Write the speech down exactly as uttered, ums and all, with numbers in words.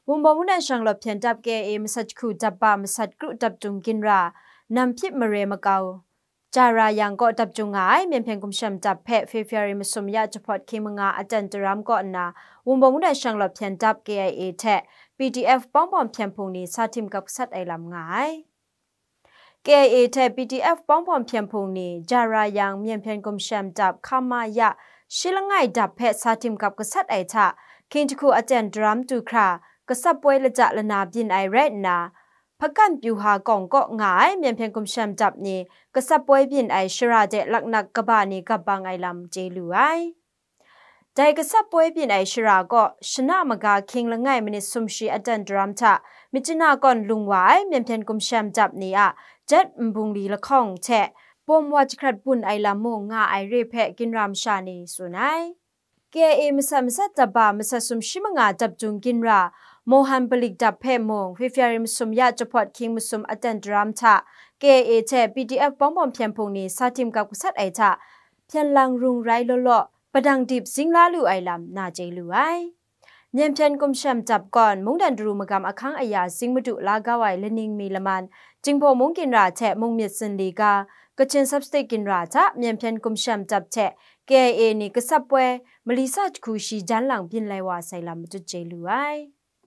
Wunpawng mungdan shanglawt hpyen dap K I A masat jahku dap ba masat kru dap jung ginra, nam hpyit mare makau, ja ra yang kaw dap jung nga ai Myen Hpyen Gumshem dap hpe February masum ya jahpawt hkying manga aten daram kaw nna, Wunpawng mungdan shanglawt hpyen dap K I A hte P D F bawng bawng hpyen hpung ni sa tim gap gasat ai lam nga ai. K I A hte P D F bawng bawng hpyen hpung ni ja ra yang Myen Hpyen Gumshem dap hkam ma ya shi langai dap hpe sa tim gap gasat ai hta, hkying jahku aten daram du hkra, gasap poi lata lana byin ai rai nna, Hpakan pyu ha kawng kaw nga ai Myen Hpyen Gumshem dap ni gasap poi byin ai shara de laknak kaba ni gap bang ai lam chye lu ai. Dai gasap poi byin ai shara kaw, shana maga hkying langai minit sumshi aten daram hta, Myitkyina kawn lung wa ai Myen Hpyen Gumshem dap ni a jet nbungli lahkawng hte bawm wa jahkrat bun ai lam mung nga ai re hpe ginra masha ni tsun ai. K I A masat masat dap ba masat sumshi manga dap jung ginra, Mohan Palik dap hpe mung, February masum ya jahpawt hkying masum aten daram hta, K I A hte P D F bawng bawng hpyen hpung ni sa tim gap gasat ai hta, hpyen lang rung rai law law, padang dip zing la lu ai lam na chye lu ai. Myen Hpyen Gumshem dap gawn, mungdan daru magam ahkang aya zing madu la kau ai laning mi laman, Jinghpaw mung ginra hte mung myit zinli ga, Kachin Sub-State ginra hta Myen Hpyen Gumshem dap hte K I A ni gasap poi mali sa jahku shi jan lang byin lai wa sai lam matut chye lu ai.